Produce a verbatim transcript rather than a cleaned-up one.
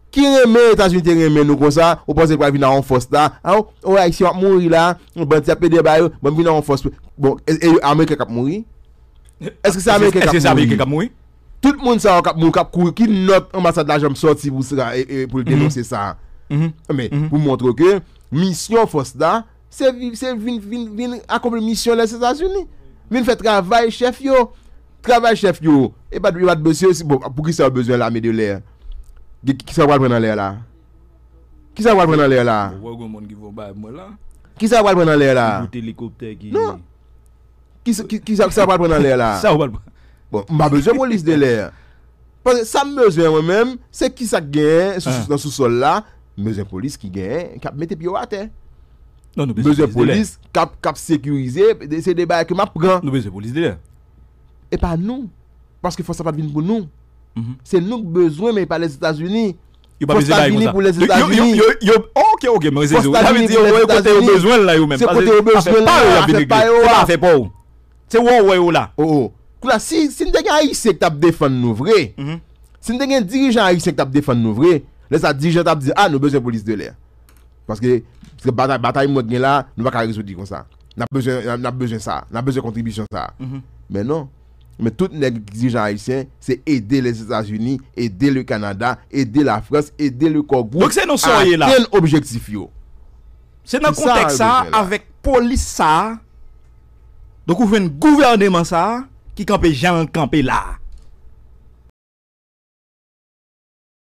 Ki renmen Etazini te renmen nou konsa, ou panse l pral vin a yon fòs la? Aw, o Ayisyen w ap mouri la, bandi ap pede ba yo, ban m vin a yon fòs. Bon, e, e Ameriken k ap mouri? Èske se Ameriken k ap mouri? Tout moun sa yo k ap mouri, k ap kouri, ki nòt anbasad la janm sòti pou sa, e, e, pou l denonse sa? Men, pou montre ke misyon fòs la, se viv, se vin, vin, vin akonpli misyon Lèzetazini. Vin fè travay chèf yo. Travay chèf yo. E pa, e pa t bezwen, si, bon, poukisa yo bezwen lame de lè? Ki, kisa yo pral pran nan lè la? Kisa yo pral pran nan lè la? Ou wè gen moun ki voye bay mwen la. Kisa yo pral pran nan lè la? Bout elikoptè ki Non. Kisa, ki, kisa, kisa yo pral pran nan lè la? Sa yo pral pran. Bon, m pa bezwen polis de lè. Paske sa m bezwen mwen menm, se kisa k genyen sou, nan sousòl la. M bezwen polis ki genyen, k ap mete pye yo atè. Non, nou bezwen polis k ap, k ap sekirize, se de bagay ke m ap pran. Nou bezwen polis de lè. E pa nou. Paske fòs la pa t vin pou nou. Se nou k bezwen, men e pa Lèzetazini. Yo pa bezwen bay konsa. Fòs la vini pou Lèzetazini. Yo, yo, yo, ok, ok, mwen sezi w. Sa vle di yo wè kote yo bezwen l la yo menm. Se kote yo bezwen l la, afè pa yo a. Se pa afè pa yo. Se pa afè pa w. Se wè w wè yo la. Oh, oh. Kounye a, si, si n te gen Ayisyen k t ap defann nou vre, si n te gen dirijan Ayisyen k t ap defann nou vre, lè sa dirijan t ap di, a, nou bezwen polis de lè. Paske, paske batay, batay mwen gen la, nou pa ka rezoud li konsa. N ap bezwen, n ap bezwen sa, n ap bezwen kontribisyon sa. Men non. Men tout nèg dirijan ayisyen, se ede Lèzetazini, ede le Kanada, ede Lafrans, ede le Kò Gwoup atenn objektif yo. Se nan kontèks sa a, avèk polis sa a, donk ou jwenn gouvèneman sa a ki kanpe jan l kanpe la a.